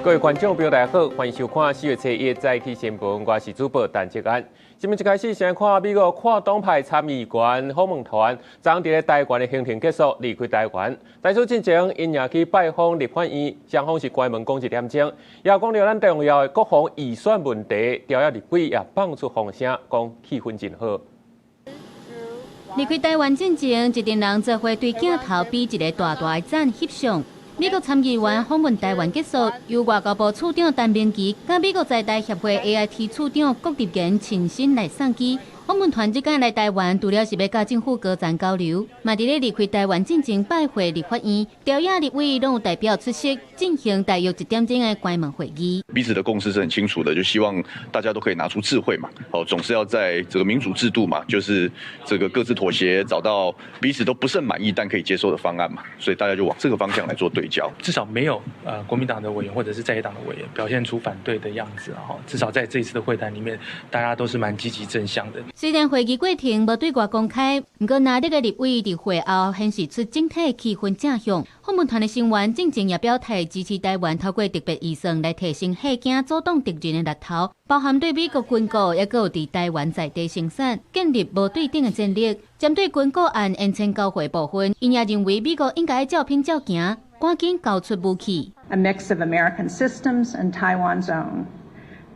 各位觀眾朋友，大家好，歡迎收看4月初一早起新聞，我是主播陳哲安。新聞一開始，先看美國跨黨派參議員訪問團，昨昏佇咧台灣的行程結束，離開台灣。在此進前，𪜶也去拜訪立法院，雙方是關門講一點鐘，也講著咱重要的國防預算問題，朝野立委也放出風聲，講氣氛真好。離開台灣進前，一陣人做伙對鏡頭比一个大大的讚翕相。美國參議員訪問台灣結束，由外交部次長陳明騏、佮美國在台協會 AIT 次長郭立言親身來送機。訪問團這擺來台灣，除了是欲佮政府高層交流，嘛佇咧離開台灣進前拜會立法院，朝野立委攏有代表出席，進行大約一點鐘的關門會議。彼此的共識是很清楚的，就希望大家都可以拿出智慧嘛。哦，總是要在這個民主制度嘛，就是這個各自妥協，找到彼此都不甚滿意但可以接受的方案嘛。所以大家就往這個方向來做對焦。至少沒有國民黨的委員或者是在野黨的委員表現出反對的樣子啊。至少在這一次的會談裡面，大家都是蠻積極正向的。雖然會議過程無對外公開，毋過藍綠的立委佇會後顯示出整體氣氛正向。訪問團的成員進前也表態支持台灣透過特別預算來提升嚇驚阻擋敵人的力頭，包含對美國軍購，抑閣有佇台灣在地生產，建立無對等的戰力。針對軍購案延簽交會部分，𪜶也認為美國應該照品照行，趕緊交出武器。 A mix of American systems and Taiwan's own.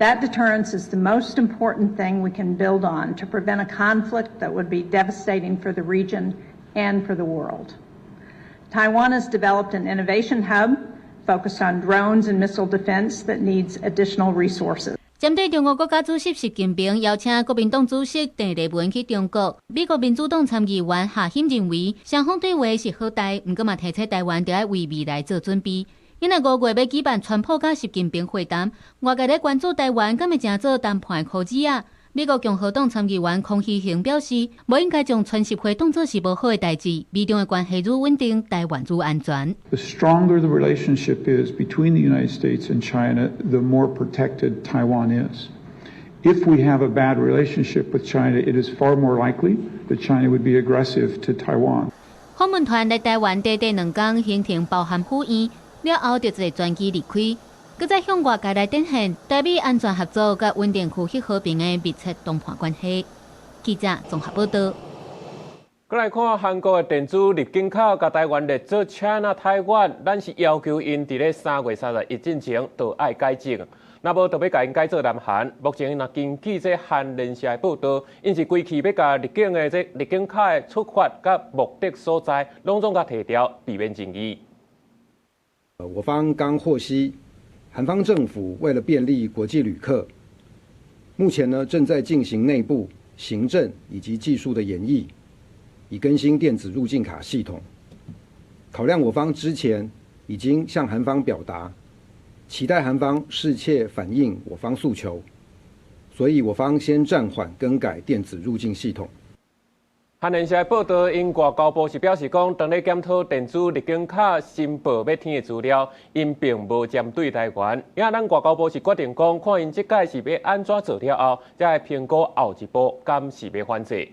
That deterrence is the most important thing we can build on to prevent a conflict that would be devastating for the region and for the world. Taiwan has developed an innovation hub focused on drones and missile defense that needs additional resources. 針對中國國家主席習近平邀請國民黨主席鄭麗文去中國，美國民主黨參議員賀欣認為，雙方對話是好代，毋過嘛提醒台灣著愛為未來做準備。𪜶若5月欲舉辦川普佮習近平會談，外界咧關注台灣敢會成做談判的箍子仔。美國共和黨參議員孔希恒表示，無應該將川習會當做是無好的代誌，美中的關係愈穩定，台灣愈安全。 The stronger the relationship is between the United States and China, the more protected Taiwan is. If we have a bad relationship with China, it is far more likely that China would be aggressive to Taiwan. 訪問團來台灣短短2工，行程包含赴宴，了後就坐專機離開，閣再向外界來展現台美安全合作佮穩定區域和平的密切談判關係。記者綜合報道。閣來看韓國的電子入境卡，共台灣列做 China Taiwan，咱是要求𪜶佇咧3月31進前都愛改正，若無就欲共𪜶改做南韓。目前若根據這韓聯社的報道，𪜶是規氣欲共入境的這入境卡的出發佮目的所在，攏總共提掉，避免爭議。我方剛獲悉，韓方政府為了便利國際旅客，目前呢正在進行內部行政以及技術的研議，以更新電子入境卡系統。考量我方之前已經向韓方表達，期待韓方適切反映我方訴求，所以我方先暫緩更改電子入境系統。韓聯社報道，𪜶外交部是表示講，當咧檢討電子入境卡申報欲填的資料，𪜶並無針對台灣。因咱外交部是決定講，看𪜶這擺是欲按怎做了後，才會評估後一步敢是欲反制。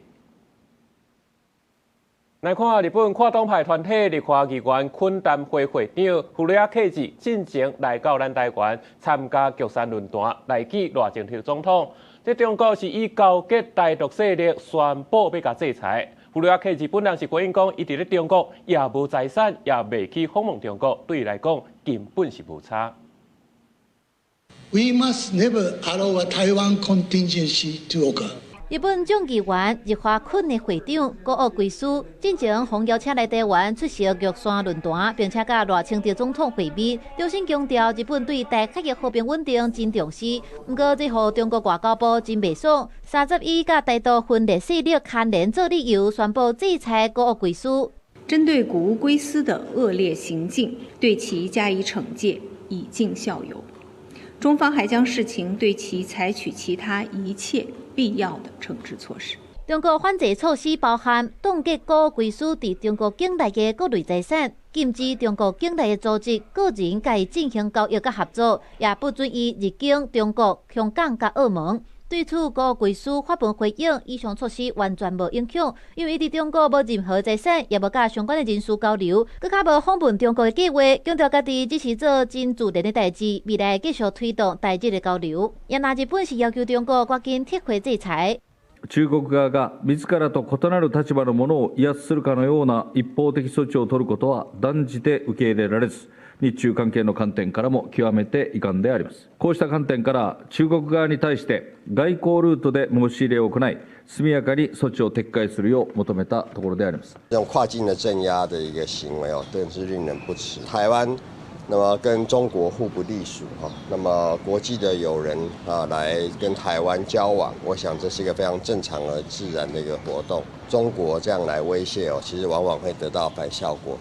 來看日本跨黨派團體立法議員懇談會會長古呂克治進前來到咱台灣參加玉山論壇，來見賴清德總統。這中國是以勾結台獨勢力宣布欲共制裁。古呂克治本人是回應講，伊佇咧中國也無財產，也袂去訪問中國，對伊來講根本是無差。 We must never allow a Taiwan contingency to occur. 日本眾議院日華懇的會長古屋圭司進前奉邀請來台灣出席玉山論壇，並且佮賴清德總統會面，重新強調日本對台海的和平穩定真重視。毋過，這予中國外交部真袂爽，30以佮台獨分裂勢力牽連做理由，宣布制裁古屋圭司。針對古屋圭司的惡劣行徑，對其加以懲戒，以儆效尤。中方還將視情對其採取其他一切必要的懲治措施。中國反制措施包含凍結古屋圭司佇中國境內的各類財產，禁止中國境內的組織、個人佮伊進行交易佮合作，也不准伊入境中國、香港佮澳門。對此，高貴書發文回應，以上措施完全無影響，因為伊佇中國無任何財產，也無佮相關的人士交流，閣較無訪問中國的計劃，強調家己只是做真自然的代誌，未來繼續推動台日的交流。也若日本是要求中國趕緊撤回制裁。中國側が自らと異なる立場の者を威圧するかのような一方的措置を取ることは斷じて受け入れられず、日中関係の観點からも極めて遺憾であります。こうした観點から中國側に対して外交ルートで申し入れを行い、速やかに措置を撤回するよう求めたところであります。這種跨境的鎮壓的一個行為哦，真是令人不齒。台灣那麼跟中國互不隸屬哈，那麼國際的友人啊來跟台灣交往，我想這是一個非常正常而自然的一個活動。中國這樣來威脅哦，其實往往會得到反效果。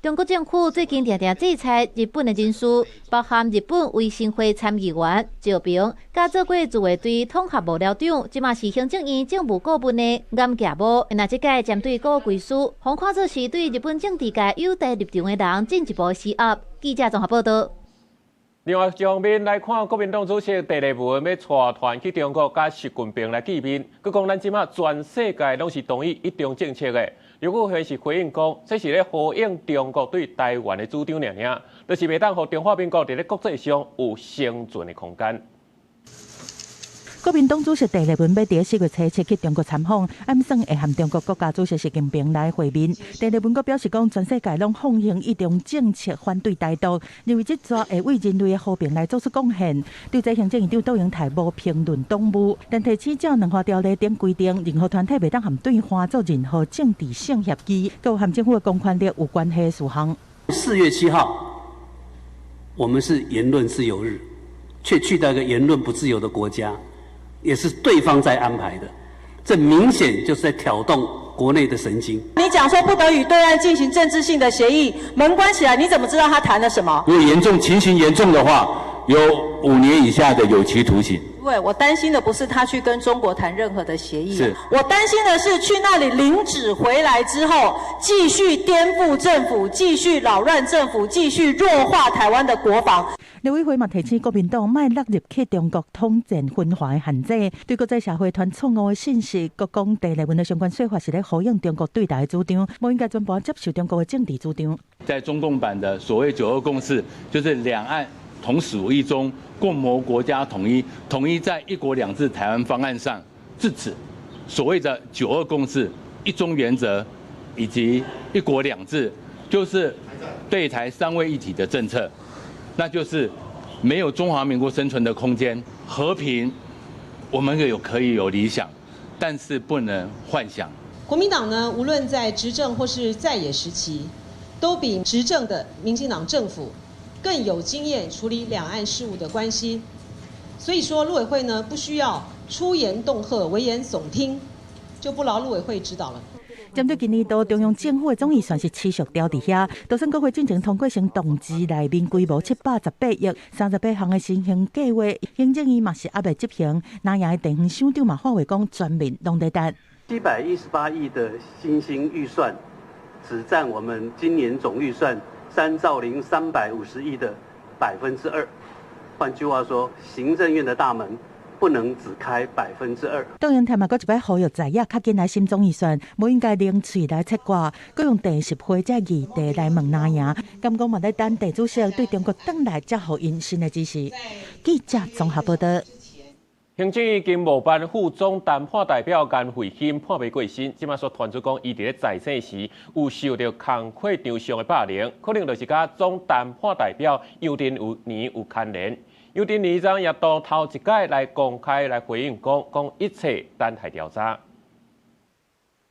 中國政府最近定定制裁日本的人士，包含日本維新會參議員趙平，佮做過自衛隊統合幕僚長，這馬是行政院政務顧問的顏家武。若這屆針對高貴書，予看做是對日本政治界友台立場的人進一步施壓。記者綜合報道。另外一方面來看，國民黨主席鄭麗文欲帶團去中國，佮習近平來見面。閣講咱這馬全世界攏是同意一中政策的。劉國輝是回應講，這是咧呼應中國對台灣的主張爾爾，就是袂當予中華民國佇咧國際上有生存的空間。國民黨主席鄭麗文欲佇4月初7去中國參訪，暗算會和中國國家主席習近平來會面。鄭麗文閣表示講，全世界攏奉行一中政策，反對台獨，認為這逝會為人類的和平來做出貢獻。對這行政院長杜英台無評論黨務，但提醒照兩岸條例頂規定，任何團體袂當和對岸做任何政治性協議，閣有和政府的公權力有關係的事項。4月7號，我們是言論自由日，卻去到一個言論不自由的國家。也是對方在安排的，這明顯就是在挑動國內的神經。你講說不得與對岸進行政治性的協議，門關起來，你怎麼知道他談了什麼？如果嚴重情形嚴重的話，有5年以下的有期徒刑。對，我擔心的不是他去跟中國談任何的協議，是我擔心的是去那裡領旨回來之後，繼續顛覆政府，繼續擾亂政府，繼續弱化台灣的國防。陸委會嘛提醒國民黨，莫落入去中國統戰分化的陷阱，對國際社會傳錯誤的信息，閣講鄭麗文的相關說法是咧呼應中國對台的主張，無應該全盤接受中國的政治主張。在中共版的所謂九二共識，就是兩岸同屬一中，共謀國家統一，統一在一國兩制台灣方案上。至此，所謂的九二共識、一中原則以及一國兩制，就是對台三位一體的政策。那就是沒有中華民國生存的空間。和平，我們有可以有理想，但是不能幻想。國民黨呢，無論在執政或是在野時期，都比執政的民進黨政府更有經驗處理兩岸事務的關係。所以說，陸委會呢，不需要出言恫嚇、危言聳聽，就不勞陸委會指導了。針對今年度中央政府的總預算是持續調佇遐，就算國會進前通過成動支內面規模718億、38項的新興計劃，行政院嘛是猶未執行。南營的地方首長嘛發話講，全民攏佇等。718億的新興預算，只佔我們今年總預算3兆0350億的2%。換句話說，行政院的大門不能只開2%。杜英台嘛，閣一擺呼籲在野較緊來審總預算，無應該零喙來切割，閣用第十會這議題來問藍營，敢講嘛咧等習主席對中國轉來才予𪜶新的指示。記者綜合報道。行政院經貿辦副總談判代表顏慧欣判未過身，這馬煞傳出講，伊佇咧在線時有受著工課場上的霸凌，可能就是佮總談判代表楊振寧有牽連。楊振寧昨也當頭一擺來公開來回應，講講一切等待調查。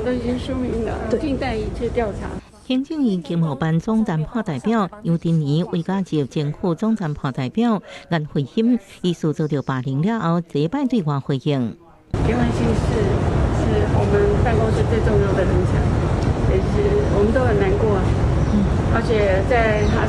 都已經說明了，靜待一切調查。行政院經貿辦總談判代表楊振寧為加入前副總談判代表顏慧欣，疑似遭著霸凌了後，這擺對外回應。顏慧欣是我們辦公室最重要的人才，也是我們都很難過，而且在他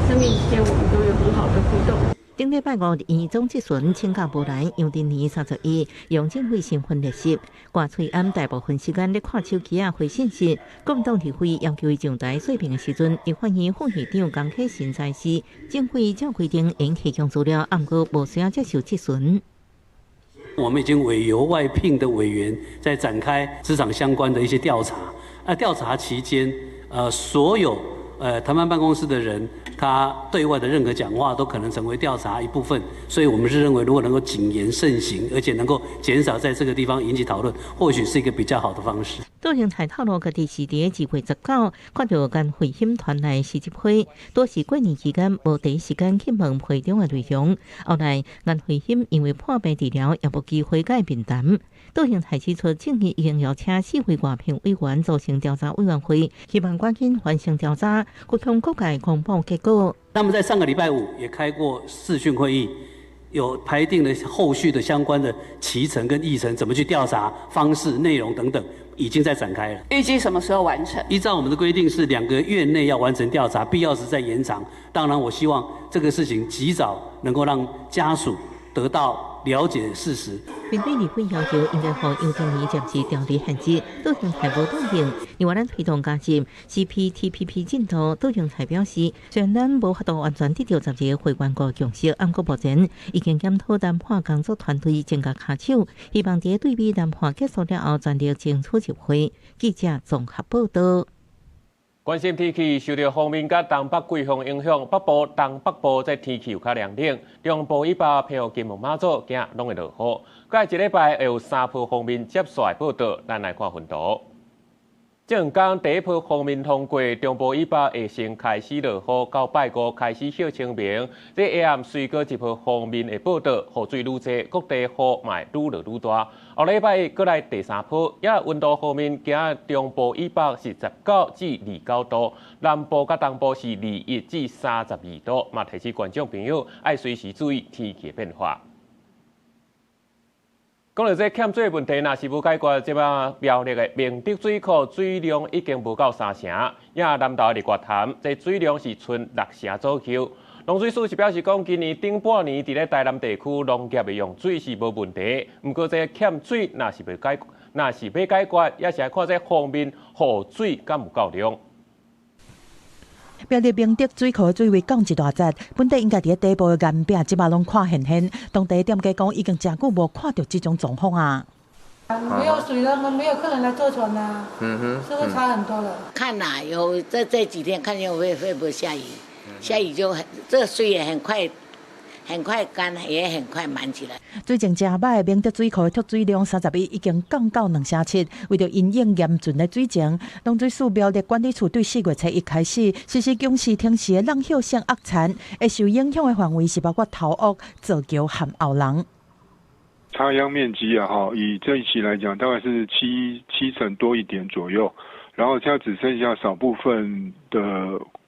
生病期間，我們都有很好的互動。頂禮拜五，院總質詢請假無來，楊振寧31用政委身份列席，掛喙罨大部分時間咧看手機仔回信息。國民黨立委要求伊上台說明的時陣，立法院副院長江啟臣在時，政府照規定應提供資料，毋過無需要接受質詢。我們已經委由外聘的委員在展開職場相關的一些調查。啊，調查期間，所有談判辦公室的人，他對外的任何講話都可能成為調查一部分，所以我們是認為，如果能夠謹言慎行，而且能夠減少在這個地方引起討論，或許是一個比較好的方式。杜榮泰透露，家己是佇2月19看著顏慧欣傳來辭職批，都是過年期間無第一時間去問批中的內容。後來顏慧欣因為破病治療，也無機會共伊面談。杜榮泰指出，政協已經邀請四位外聘委員組成調查委員會，希望趕緊完成調查，向各界公布結果。他們在上個禮拜五也開過視訊會議，有排定了後續的相關的期程跟議程，怎麼去調查方式、內容等等，已經在展開了。預計什麼時候完成？依照我們的規定是2個月內要完成調查，必要時再延長。當然，我希望這個事情及早能夠讓家屬得到了解事實。面對立委要求，應該予楊振寧暫時調離現職，杜榮泰無答應。另外，咱推動加入 CPTPP 進度，杜榮泰表示，雖然咱無法度完全得著12个會員國共識，毋過目前已經檢討談判工作團隊增加跤手，希望佇對美談判結束了後，全力爭取入會。記者綜合報道。關心天氣，受著鋒面佮東北季風影響，北部、東北部這天氣有較涼冷，中部以北澎湖、金門、馬祖今攏會落雨。過一禮拜會有三波鋒面接續報道，咱來看雲圖。這兩工第一波鋒面通過，中部以北會先開始落雨，到拜五開始歇清明。這下暗隨閣一波鋒面會報到，雨水愈濟，各地雨嘛會愈落愈大。後禮拜一閣來第三波，也溫度方面，今仔中部以北是19至29度，南部佮東部是21至32度。嘛提醒觀眾朋友愛隨時注意天氣變化。講到這欠水問題，若是無解決，這擺苗栗的明德水庫水量已經無夠三成，也南投日月潭這水量是賰六成左右。農水署是表示講，今年頂半年佇咧台南地區農業的用水是無問題，毋過這欠水若是欲解，若是欲解決，也是愛看這鋒面雨水敢有夠量。苗栗明德水庫的水位降一大截，本底應該佇咧底部的岩壁，這擺攏看現現。當地店家講，已經誠久無看著這種狀況啊。沒有水了，沒有客人來坐船啦。是會差很多了。看哪，有這幾天看見會不會下雨？下雨就很，這個水也很快，很快乾，也很快滿起來。水情誠䆀，明德水庫的蓄水量31已經降到2成7。為著因應嚴峻的水情，農水署苗栗管理處對4月初一開始實施強時停時的落葉性壓田，會受影響的範圍是包括頭屋、造橋和後廊。插秧面積啊，哈，以這一期來講，大概是七成多一點左右，然後現在只剩下少部分的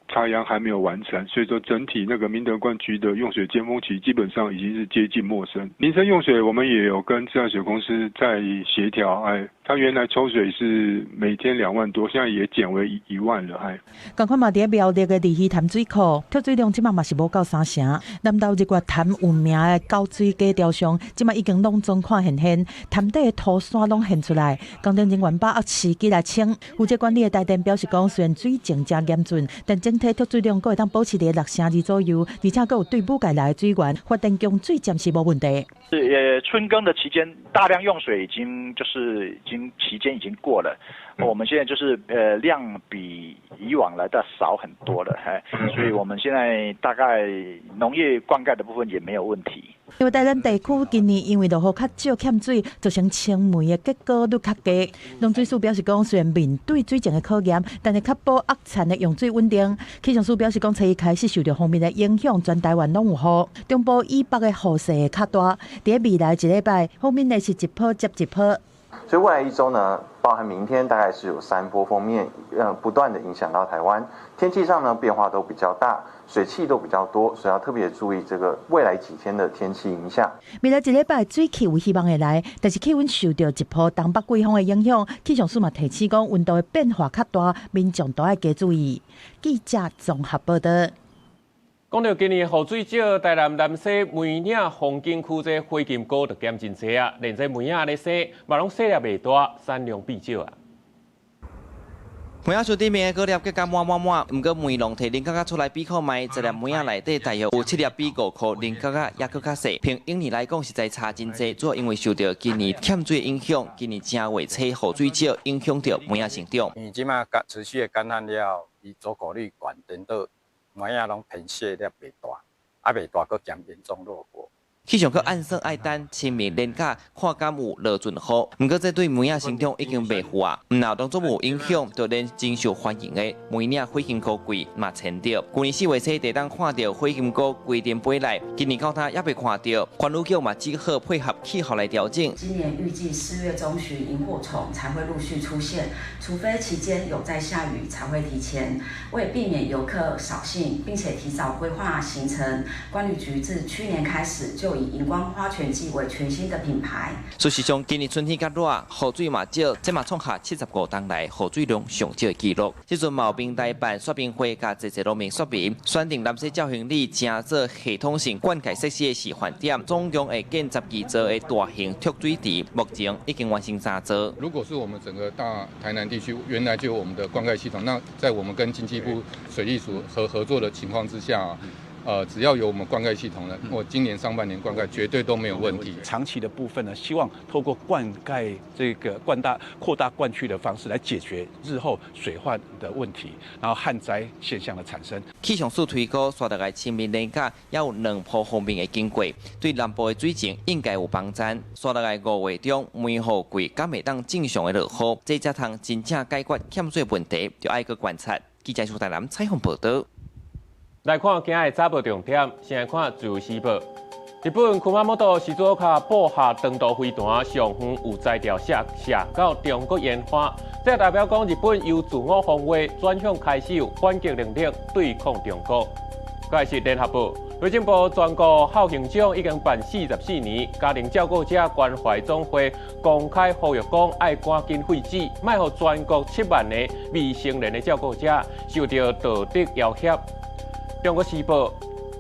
插秧還沒有完成，所以說整體那個明德灌區的用水尖峰期基本上已經是接近末聲。民生用水我們也有跟自來水公司在協調，哎，他原來抽水是每天2萬多，現在也減為1萬了，哎。仝款嘛，佇苗栗的二魚潭水庫，蓄水量這擺嘛是無夠三成。南投日月潭有名的高水假雕像，這擺已經攏總看現現，潭底的土山攏現出來。工程人員把握時機來清。負責管理的台電表示講，雖然水情誠嚴峻，但整體蓄水量閣會當保持佇6成2左右，而且閣有對武界來的水源，發電供水暫時無問題。是春耕的期間，大量用水已經就是已經期間已經過了，我們現在就是量比以往來的少很多了，所以我們現在大概農業灌溉的部分也沒有問題。因為台南地區今年因為落雨較少欠水，造成青梅的結果率較低。農水署表示講，雖然面對水情的考驗，但是確保壓田的用水穩定。氣象署表示講，初一開始受著鋒面的影響，全台灣攏有雨，中部以北的雨勢會較大。佇未來一禮拜，鋒面會是一波接一波。所以未來一周呢，包含明天大概是有三波鋒面，不斷的影響到台灣，天氣上呢變化都比較大，水汽都比較多，所以要特別注意這個未來幾天的天氣影響。未來一禮拜水汽有希望會來，但是氣溫受著一波東北季風的影響，氣象署嘛提醒講溫度的變化較大，民眾都愛加注意。記者綜合報道。講著今年雨水少，台南南勢梅嶺風景區這火金菇就減真濟啊，連這梅仔咧生，嘛攏細粒袂大，產量變少啊。梅仔樹頂面的果粒結甲滿滿滿，毋過梅農提菱角仔出來比看覓，十粒梅仔內底大約有7粒比5箍菱角仔猶閣較細。憑往年來講，實在差真濟，主要因為受著今年欠水影響，今年正月初雨水少，影響著梅仔成長。因為這馬乾持續的乾旱了後，伊座果率懸，顛倒梅仔攏偏細粒袂大，啊袂大閣兼嚴重落果。氣象局按算愛等清明連假，看敢有落陣雨。毋過這對梅仔成長已經袂赴啊，毋若當作無影響，就連真受歡迎的梅嶺火金菇季嘛延著。舊年4月初，就當看著火金菇規陣飛來，今年到今猶未看著。環宇局嘛只好配合氣候來調整。今年預計4月中旬螢火蟲才會陸續出現，除非期間有在下雨，才會提前。為避免遊客掃興，並且提早規劃行程，觀旅局自去年開始就以熒光花泉季為全新的品牌。事實上，今年春天較熱，雨水嘛少，這嘛創下75冬來雨水量上少的紀錄。這陣嘛有平台辦說明會，佮濟濟農民說明，選定南勢角興里成做系統性灌溉設施的示範點，總共會建12座的大型蓄水池，目前已經完成3座。如果是我們整個大台南地區原來就有我們的灌溉系統，那在我們跟經濟部水利署合作的情況之下，只要有我們灌溉系統呢，我今年上半年灌溉絕對都沒有問題。長期的部分呢，希望透過灌溉這個灌大擴大灌區的方式來解決日後水患的問題，然後旱災現象的產生。氣象署推估，紲落來清明連假猶有兩波鋒面會經過，對南部的水情應該有幫助。紲落來5月中梅雨季，敢會當正常的落雨，這才通真正解決欠水問題，就愛閣觀察。記者蘇台南採訪報導。來看今日早報重點，先來看《自由時報》。日本熊本市石岡布下長途飛彈上方有才調射射到中國煙花，這代表講日本由自我防衛轉向開始有反擊能力對抗中國。蓋是聯合報，內政部全國孝行獎已經辦44年，家庭照顧者關懷總會公開呼籲講，愛趕緊廢止，莫予全國7萬个未成年的照顧者受著道德要挾。中國時報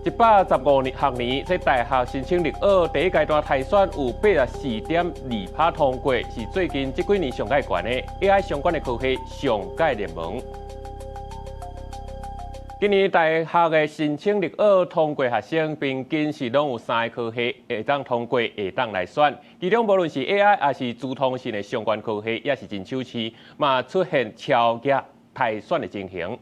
，115年學年，這大學申請入學第一階段篩選有84.2%通過，是最近這幾年上蓋懸的 AI 相關的科系上蓋熱門。今年大學的申請入學通過學生，平均是攏有3个科系會當通過，會當來選。其中無論是 AI 抑是資通訊的相關科系，也是真搶市，嘛出現超額篩選的情形。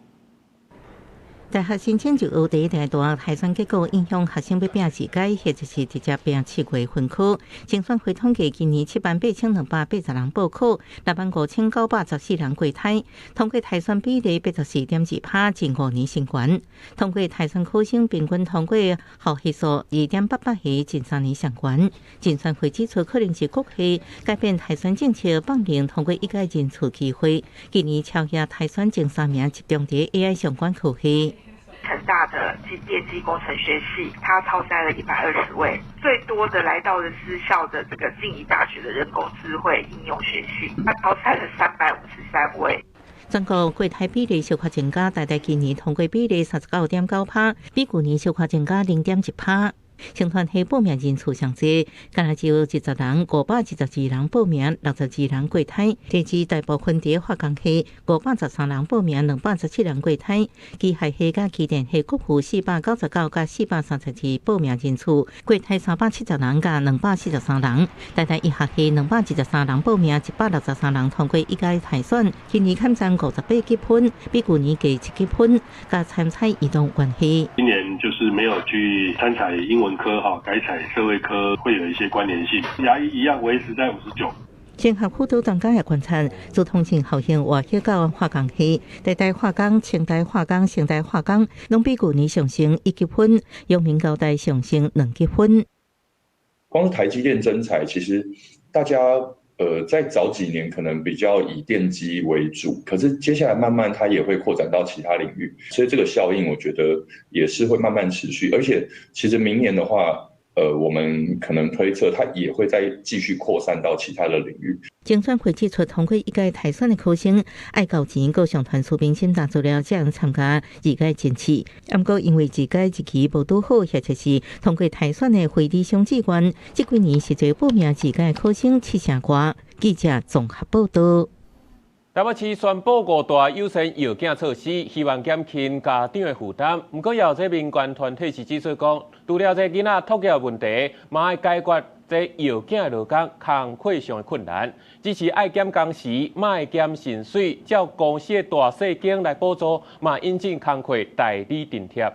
大學申請入學第一階段篩選結果影響學生欲拼二階，或者是直接拼7月分科。甄選會統計，今年78,280人報考，65,914人過篩，通過篩選比例84.2%，近5年新高。通過篩選考生平均通過學系數2.88個，近3年上懸。甄選會指出，可能是各系改變篩選政策，放任通過一階人次機會。今年超額篩選前三名集中佇 AI 相關科系。成大的電機工程學系，他超篩了120位，最多的來到了私校的這個靜宜大學的人工智慧應用學系，他超篩了353位。全國過篩比例小可增加，台大今年通過比例39.9%，比舊年小可增加0.1%。成傳系報名人數上濟，敢若只有20人，522人報名，62人過篩。這支大部分佇化工系，513人報名，217人過篩。機械系佮機電系各有499佮432報名人數，過篩370人佮243人。台大醫學系223人報名，163人通過一階篩選。今年欠佔58級分，比舊年低7級分，佮參採移動關係。今年就是沒有去參採英文科哈，改採社會科會有一些關聯性。牙醫一樣維持在59。綜合輔導專家也觀察，資通訊學校外協到化工系，台大化工、清大化工、成大化工，攏比舊年上升1級分，陽明交大上升2級分。光是台積電徵才，其實大家在早幾年可能比較以電機為主，可是接下來慢慢它也會擴展到其他領域，所以這個效應我覺得也是會慢慢持續。而且其實明年的話，我們可能推測它也會再繼續擴散到其他的領域。甄選會指出，通過一階篩選的考生，愛交錢閣上傳書面審查資料，才能參加二階甄試。毋過因為二階日期無拄好，或者是通過篩選的非理想志願，這幾年實際報名二階考生7成外。記者綜合報道。台北市宣布五大優先育囝措施，希望減輕家長的負擔。毋過，有這民間團體是指出講，除了這囡仔托育問題，嘛愛解決這育囝的勞工工課上的困難。只是愛減工時，嘛愛減薪水，照公司的大細間來補助，嘛引進工課代理津貼。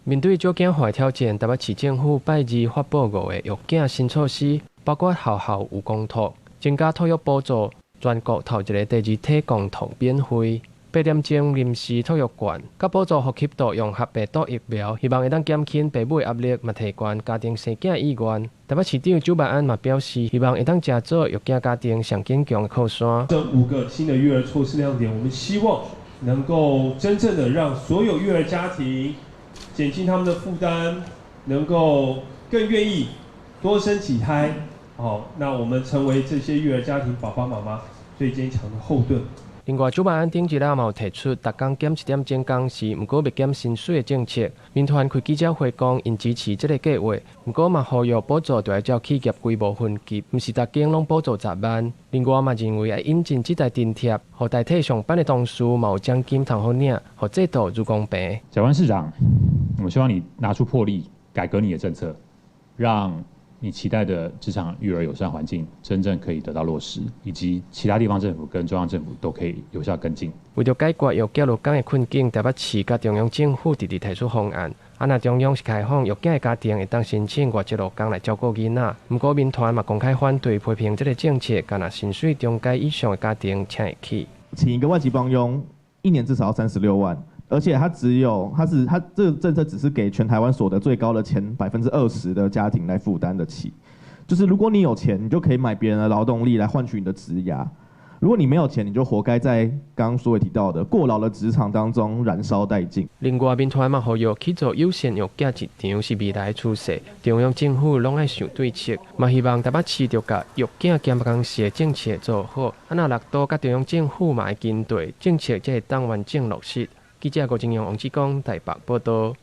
面對少子化的挑戰，台北市政府拜二發布五個育囝新措施，包括學校有公托、增加托育補助、全國頭一个第二體共托免費、8點鐘臨時托育券，佮補助呼吸道融合病毒疫苗，希望會當減輕父母的壓力，嘛提懸家庭生囝意願。台北市長蔣萬安嘛表示，希望會當誠做育囝家庭上堅強的靠山。這五個新的育兒措施亮點，我們希望能夠真正的讓所有育兒家庭減輕他們的負擔，能夠更願意多生幾胎。好，那我們成為這些育兒家庭爸爸媽媽最堅強的後盾。另外，蔣萬安頂一日嘛有提出，逐工減一點鐘工時，毋過袂減薪水的政策。民團開記者會講，𪜶支持這个計劃，毋過嘛呼籲補助著愛照企業規模分級，毋是逐間攏補助10萬。另外嘛認為愛引進職代津貼，予代替上班的同事嘛有獎金通好領，予制度愈公平。蔣萬安市長，我希望你拿出魄力，改革你的政策，讓你期待的職場育兒友善環境真正可以得到落實，以及其他地方政府跟中央政府都可以有效跟進。為著解決育囝勞工的困境，台北市佮中央政府直直提出方案。啊，若中央是開放育囝的家庭會當申請外籍勞工來照顧囡仔，毋過民團嘛公開反對批評這个政策，干焦薪水中階以上的家庭請會起。請一個外籍幫傭，一年至少要36萬。而且他只有，他是他這個政策只是給全台灣所得最高的前20%的家庭來負擔得起。就是如果你有錢，你就可以買別人的勞動力來換取你的職涯；如果你沒有錢，你就活該在剛剛所謂提到的過勞的職場當中燃燒殆盡。另外，民團嘛呼籲去做友善育囝市場是未來趨勢，中央政府攏愛想對策，嘛希望台北市著共育囝減工時的政策做好，啊若六都佮中央政府嘛愛跟對政策，才會當完整落實。記者郭正陽、王志剛台北報導。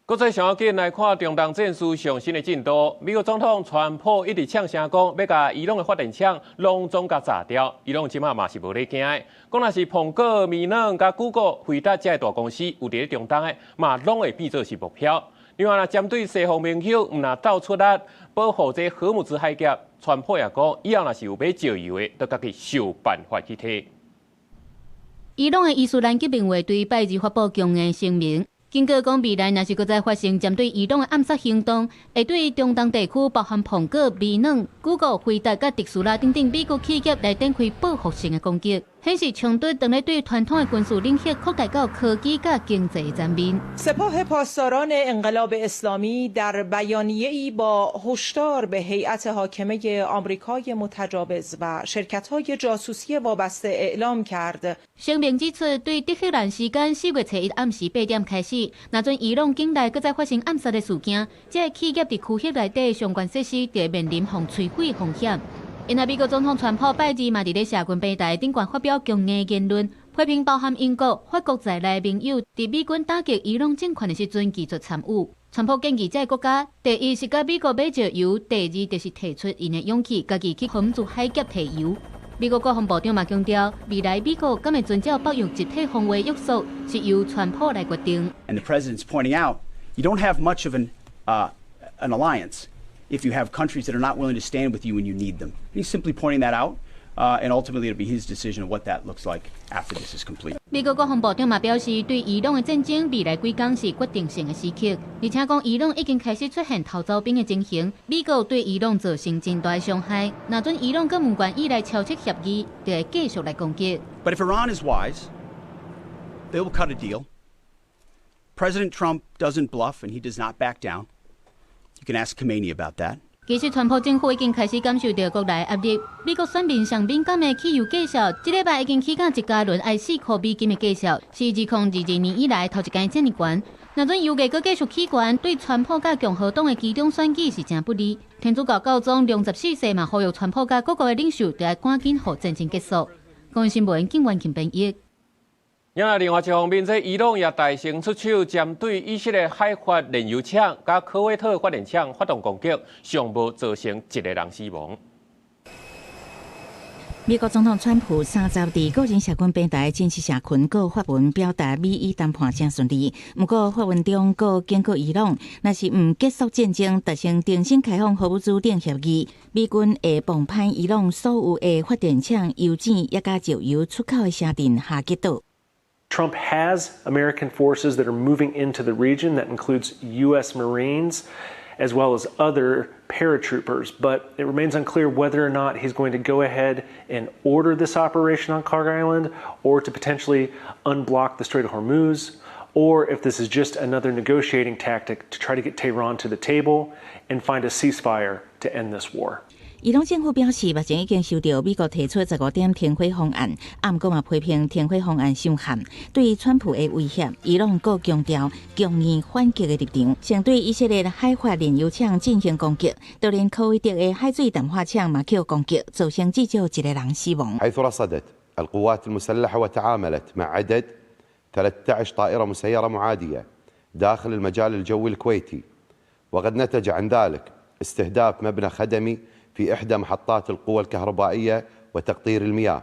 國際上要緊來看中東戰事上新的進度。美國總統川普一直嗆聲講，欲共伊朗的發電廠攏總共炸掉。伊朗這馬嘛是無咧驚的，講若是蘋果、微軟佮 Google、輝達這大公司有佇咧中東的，嘛攏會變做是目標。另外，若針對西方盟友，毋若鬥出力保護這荷姆茲海峽，川普也講，以後若是有買石油的，著家己想辦法去提。伊朗的伊斯蘭革命衛隊拜二發布強硬聲明，警告講未來若是閣再發生針對伊朗的暗殺行動，會對中東地區包含蘋果、微軟、Google、輝達佮特斯拉等等美國企業來展開報復性的攻擊，顯示衝突當咧對傳統的軍事領域擴大到科技佮經濟的層面。 سپاه پاسداران انقلاب اسلامی در بیانیه‌ای با هشدار به هیئت حاکمه آمریکای متجاوز و شرکت‌های جاسوسی وابسته اعلام کرد。聲明指出，對德黑蘭時間4月初一暗時8點開始，若準伊朗境內閣再發生暗殺的事件，這个企業佇區域內底相關設施就會面臨予摧毀風險。因為美國總統川普拜二嘛佇咧社群平台頂懸發表強硬言論，批評包含英國、法國在內盟友佇美軍打擊伊朗政權的時陣拒絕參與。川普建議這个國家，第一是佮美國買石油，第二就是提出𪜶的勇氣，家己去荷姆茲海峽提油。美國國防部長嘛強調，未來美國敢會遵照北約集體防衛約束，是由川普來決定。 And the president's pointing out, you don't have much of an alliance if you have countries that are not willing to stand with you when you need them. He's simply pointing that out, and ultimately it'll be his decision of what that looks like after this is complete. 美國國防部長嘛表示，對伊朗的戰爭未來幾工是決定性的時刻，而且講伊朗已經開始出現逃走兵的情形，美國對伊朗造成真大的傷害。若準伊朗閣毋願意來簽署協議，就會繼續來攻擊。 But if Iran is wise, they will cut a deal. President Trump doesn't bluff and he does not back down. You can ask Khamenei about that. 其實，川普政府已經開始感受到國內壓力。美國選民上敏感的汽油價數，這禮拜已經起到一加侖愛4箍美金的價數，是2022年以來頭一擺遮爾懸。若準油價閣繼續起懸，對川普佮共和黨的期中選舉是誠不利。天主教教宗良十四世嘛呼籲川普佮各國的領袖，著愛趕緊予戰爭結束。公視新聞景元慶編譯。另外一方面，這伊朗也大聲出手，針對以色列海法煉油廠佮科威特發電廠發動攻擊，上無造成一個人死亡。美國總統川普三十佇個人社群平台正式社群閣發文表達美伊談判誠順利，毋過發文中閣警告伊朗，若是毋結束戰爭，達成重新開放荷姆茲頂協議，美軍會bomb歹伊朗所有的發電廠、油井，抑佮石油出口的城鎮哈吉島。 Trump has American forces that are moving into the region. That includes U.S. Marines as well as other paratroopers. But it remains unclear whether or not he's going to go ahead and order this operation on Kharg Island or to potentially unblock the Strait of Hormuz, or if this is just another negotiating tactic to try to get Tehran to the table and find a ceasefire to end this war. 伊朗政府表示，目前已經收到美國提出15點停火方案，毋過嘛批評停火方案傷譀。對於川普的威脅，伊朗閣強調強硬反擊的立場，先對以色列海法煉油廠進行攻擊，就連科威特的海水淡化廠嘛予攻擊，造成至少一個人死亡。 حيث رصدت القوات المسلحة وتعاملت مع عدد 13 طائرة مسيرة معادية داخل المجال الجوي الكويتي، وقد نتج عن ذلك استهداف مبنى خدمي في إحدى محطات القوى الكهربائية وتقطير المياه،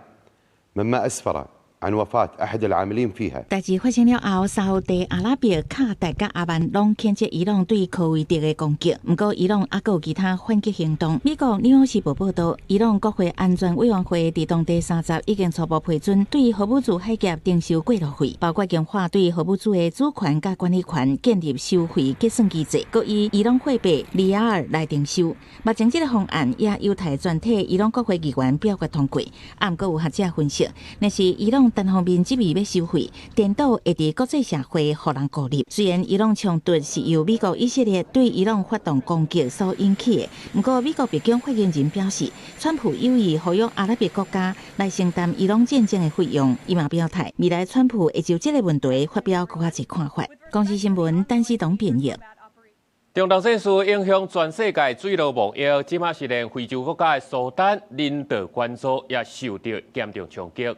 مما أسفر عن وفاة أحد العاملين فيها。代誌發生了後，沙烏地阿拉伯、卡達佮阿曼攏譴責伊朗對科威特的攻擊。毋過，伊朗猶閣有其他反擊行動。美國紐約時報報導，伊朗國會安全委員會佇當地三十已經初步批准對荷姆茲海峽徵收過路費，包括強化對荷姆茲的主權佮管理權建立收費結算機制，閣以伊朗貨幣里亞爾來徵收。目前這个方案也有待全體伊朗國會議員表決通過。毋過有學者分析，若是伊朗單方面執意欲收費，顛倒會佇國際社會予人孤立。雖然伊朗衝突是由美國、以色列對伊朗發動攻擊所引起的，毋過美國白宮發言人表示，川普有意呼籲阿拉伯國家來承擔伊朗戰爭的費用。伊嘛表態，未來川普會就這个問題發表閣較濟看法。公視新聞，陳思東編譯。中東戰事影響全世界水陸貿易，這馬是連非洲國家的蘇丹人道援助也受到嚴重衝擊。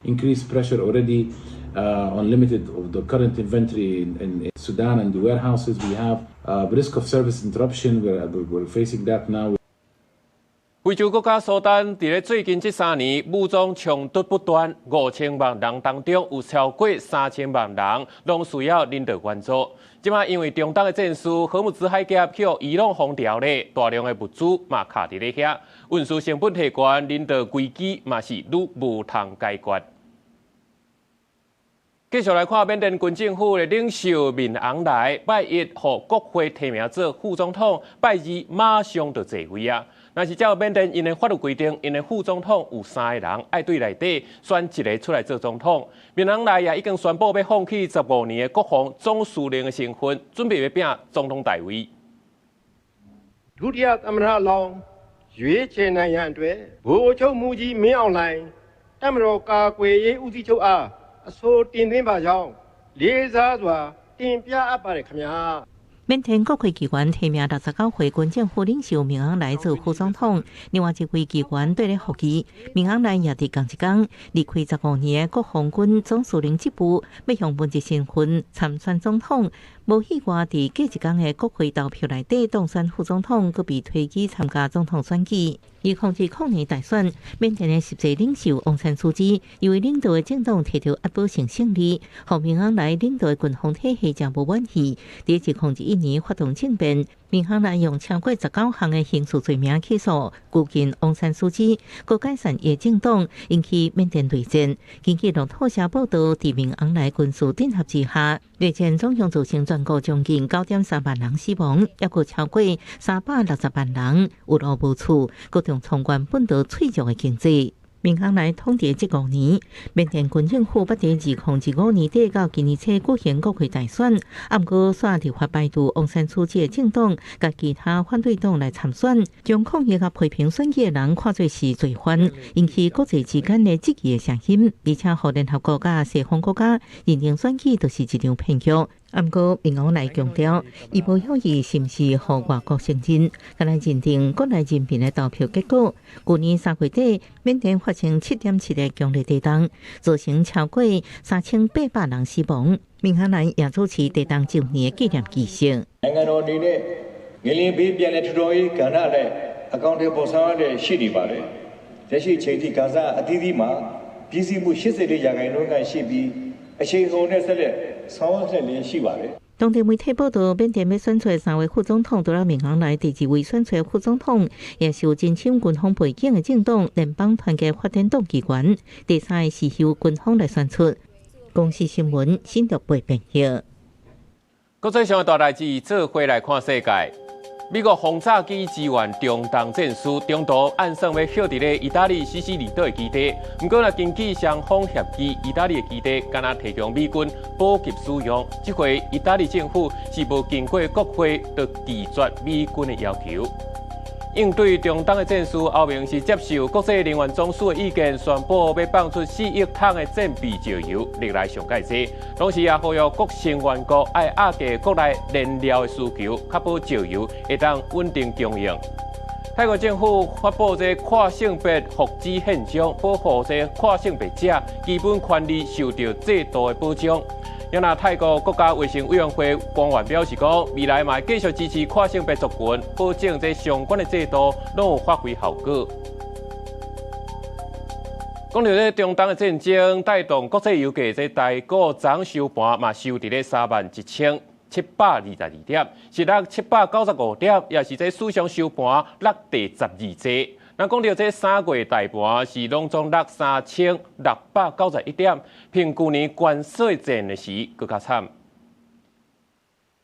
Increased pressure already on limited of the current inventory in Sudan and the warehouses we have. Risk of service interruption, we're facing that now. 非洲國家蘇丹佇咧最近這3年武裝衝突不斷，5000萬人當中有超過3000萬人攏需要人道援助。這馬因為中東的戰事，荷姆茲海峽予伊朗封牢咧，大量的物資嘛卡佇咧遐，運輸成本提懸，人道危機嘛是愈無通解決。繼續來看緬甸軍政府的領袖敏昂萊，拜一予國會提名做副總統，拜二馬上就坐位啊。若是照緬甸𪜶的法律規定，𪜶的副總統有三个人愛對內底選一个出來做總統。敏昂萊也已經宣布欲放棄15年的國防總司令的身份，準備欲拚總統大位。 ဒုတိယသမ္မတလောင်းရွေးချယ်နိုင်ရန်အတွက်ဗိုလ်ချုပ်မှူးကြီးမင်းအောင်လှိုင်တပ်မတော်ကာကွယ်ရေးဦးစီးချုပ်အားအဆိုတင်သွင်းပါကြောင်းလေးစားစွာတင်ပြအပ်ပါတယ်ခင်ဗျာ緬甸國會議員提名69歲軍政府領袖敏昂萊做副總統，另外一位議員綴咧復議。敏昂萊也佇仝一工離開15年的國防軍總司令職務，欲用文職身份參選總統。無意外，佇隔一工的國會投票內底當選副總統，閣被推舉參加總統選舉。2020年大選，緬甸的實際領袖翁山蘇姬因為領導的政黨摕著壓倒性勝利，予敏昂萊領導的軍方體系誠無滿意。佇2021年發動政變，敏昂萊用超過19項的刑事罪名起訴，拘禁翁山蘇姬，閣解散伊的政黨，引起緬甸內戰。根據路透社報導，佇敏昂萊軍事鎮壓之下，內戰總共造成全國將近9.3萬人死亡，抑閣超過360萬人有路無厝，閣重創原本就脆弱的經濟。敏昂萊統治這5年，緬甸軍政府捌佇2025年底到今年初舉行國會大選，毋過煞立法排除翁山蘇姬的政黨佮其他反對黨來參選，將抗議佮批評選舉的人看做是罪犯，引起國際之間的質疑的聲音，而且予聯合國佮西方國家認定選舉就是一場騙局。毋過敏昂萊強調，伊無猶豫是毋是予外國承認，干焦認定國內人民的投票結果。舊年3月底，緬甸發生7.7的強烈地動，造成超過3800人死亡。敏昂萊也主持地動週年的紀念儀式。 နိုင်ငံတော်အနေနဲ့ငလျင်ဘေးပြန်လည်ထူထောင်ရေးကဏ္ဍနဲ့အကောင်အထည်ဖော်ဆောင်ရတဲ့ရှိနေပါတယ်။ လက်ရှိအချိန်ထိဂါဇအသီးသီးမှာပြီးစီးမှု84ရာခိုင်နှုန်းခန့်ရှိပြီးအရှိန်ဟုန်နဲ့ဆက်လက်ဆောင်ရွက်လျက်ရှိပါတယ် 當地媒體報道，緬甸欲選出三位副總統，除了敏昂萊第二位選出副總統，也是有真深軍方背景的政黨聯邦團結發展黨議員。第三个是由軍方來選出。公視新聞新竹報編譯。國際上的大代誌，做伙來看世界。美國轟炸機支援中東戰事，中途按算欲歇佇咧意大利西西里島的基地，毋過若根據雙方協議，意大利的基地干焦提供美軍補給使用。這回意大利政府是無經過國會就拒絕美軍的要求。應對中東的戰事，歐盟是接受國際能源總署的意見，宣布欲放出4億桶的戰備石油，歷來上蓋濟。同時也呼籲各成員國愛壓低國內燃料的需求，確保石油會當穩定供應。泰國政府發布這跨性別福祉憲章，保護這跨性別者基本權利受到制度的保障。若泰國國家衛生委員會官員表示講，未來嘛會繼續支持跨性別族群，保證這相關的制度攏有發揮效果。講到這中東的戰爭，帶動國際油價，這台股昨收盤嘛收佇咧31,722點，是落795點，也是這史上收盤落第十二濟。那講到這三月大盤是攏總落3691點，比舊年關稅戰的時閣較慘。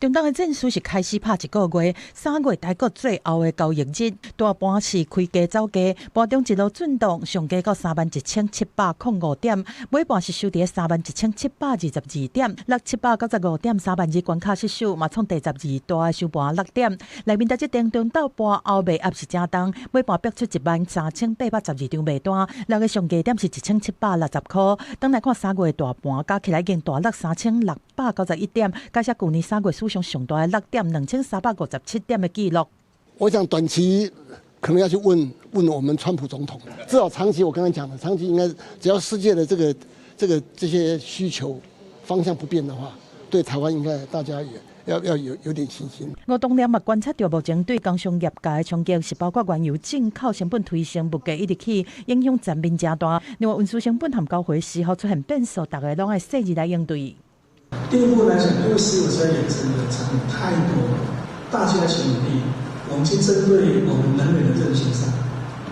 中東的戰事是開始拍一個月，三月台股最後的交易日，大盤是開低走低，盤中一路震盪，上低到31,705點，尾盤是收佇31,722點，落795點，3萬2關卡失守，嘛創第十二大的收盤落點。內面佇這當中鬥盤後賣壓是誠重，尾盤逼出13,812張賣單，落的上低點是1,760箍。轉來看三月大盤加起來已經大落3691點，改寫舊年三月史上上大的落點2357點的記錄。我想短期可能要去問問我們川普總統，至少長期我剛才講的，長期應該只要世界的這些需求方向不變的話，對台灣應該大家也要有點信心。吳東亮嘛觀察到，目前對工商業界的衝擊是包括原油進口成本推升，物價一直起，影響全面誠大。另外運輸成本和交貨時候出現變數，大家攏愛細緻來應對。第一步來講，因為石油車衍生的產品太多了，大家一起努力，我們去針對我們能源的韌性上，